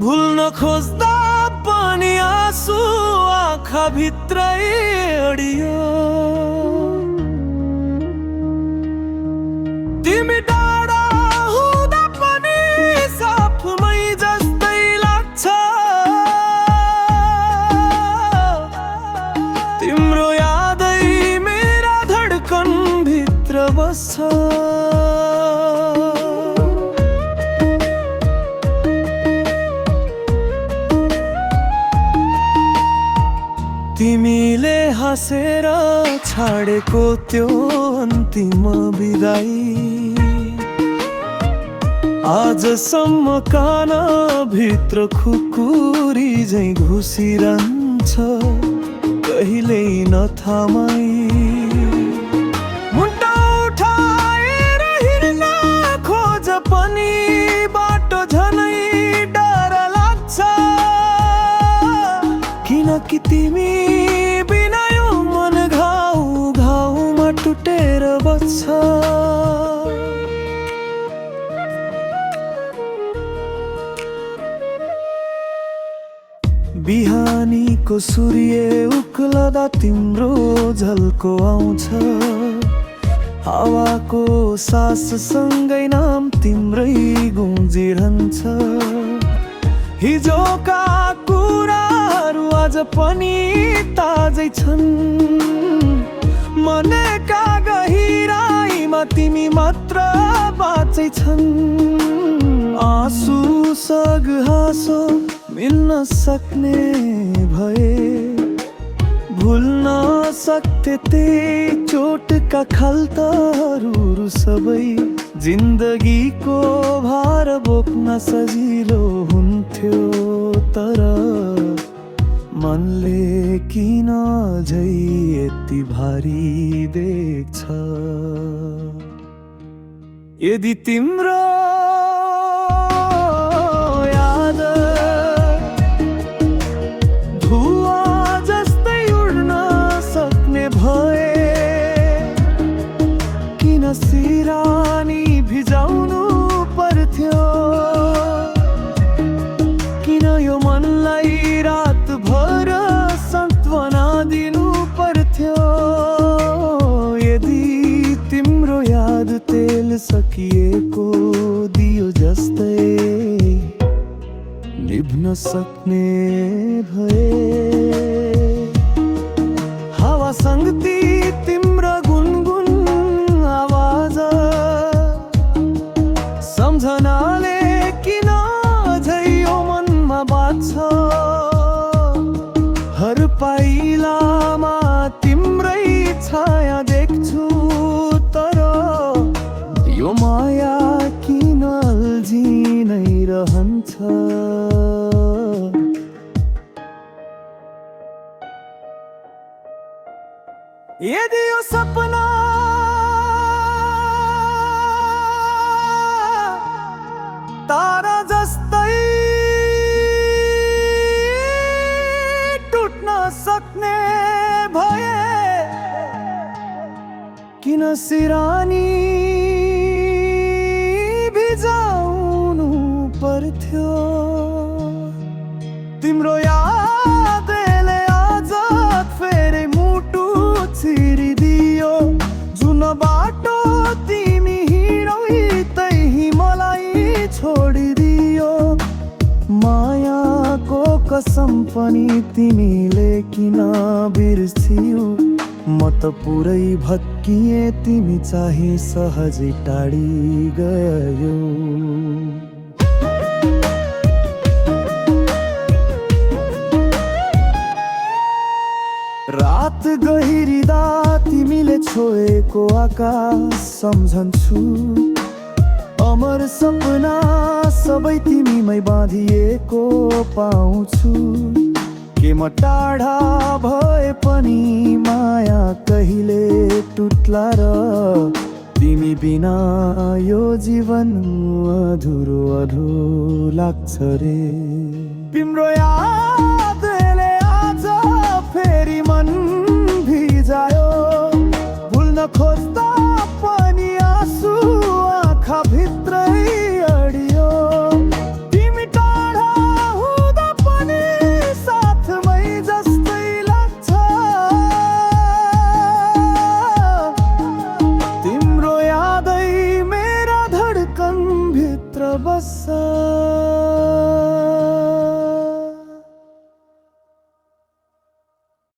भुल्न खोज्दा पनि आँसु आँखा भित्रै अडियो। तिमी टाढा हुँदा पनि साफमै जस्तै लाग्छ। तिम्रो यादै मेरा धड्कन भित्र बस्छ। तिमीले हाँसेर छाडेको त्यो अन्तिम बिदाई आजसम्म कान भित्र खुकुरी झै घुसिरहन्छ कहिल्यै नथामाई। मुन्टा उठाएर हिँड्न खोज पनि बाटो झनै डर लाग्छ। किनकि तिमी बिना यो मन घाउ घाउमा टुटेर बस्छ। बिहानीको सूर्य उक्लदा तिम्रो झल्को आउँछ। हावाको साससँगै नाम तिम्रै गुन्जिरहन्छ। हिजोका कुराहरू आज पनि ताजै छन्। मनका गहिराईमा तिमी मात्र बाँचै छन्। आँसु सग हाँसो मिल्न सक्ने भए भुल्न सक्थे त्यही चोटका खाल्टाहरू सबै। जिन्दगीको भार बोक्न सजिलो हुन्थ्यो तर मनले किन झै यति भारी देख्छ। यदि तिम्रो याद धुवा जस्तै उड्न सक्ने भए किन सिरानी भिजाउनु पर्थ्यो। किन यो मनलाई रातभर सान्त्वना दिनु पर्थ्यो। यदि तिम्रो याद तेल सकिएको दियो जस्तै निभ्न सक्ने भए। हावा सङ्गती तिम्रो गुनगुन आवाज सम्झनाले किन झै यो मनमा बाँच्छ। हर पाइलामा तिम्रै छाया देख्छु तर यो माया किन अल्झी नै रहन्छ। यदि यो सपना तारा जस्तै टुट्न सक्ने भए किन सिरानी भिजाउनु पर्थ्यो। तिम्रो यादले आज फेरि मुटु छिरिदियो। जुन बाटो तिमी हिँडौ त्यही मलाई छोडिदियो। मायाको कसम पनि तिमीले किन बिर्सियौ। म त पुरै भत्किए तिमी चाहिँ सहजै टाढी गयौ। रात गहिरिँदा तिमीले छोएको आकाश सम्झन्छु। अमर सपना सबै तिमीमै बाँधिएको पाउँछु। के म टाढा भए पनि माया कहिले टुट्ला र तिमी बिना यो जीवन अधुरो अधुरो लाग्छ रे। तिम्रो यादले आज फेरि मन भिजायो। भुल्न खोज्दा पनि आँसु आँखा भित्रै अडियो। तिमी टाढा बस्छ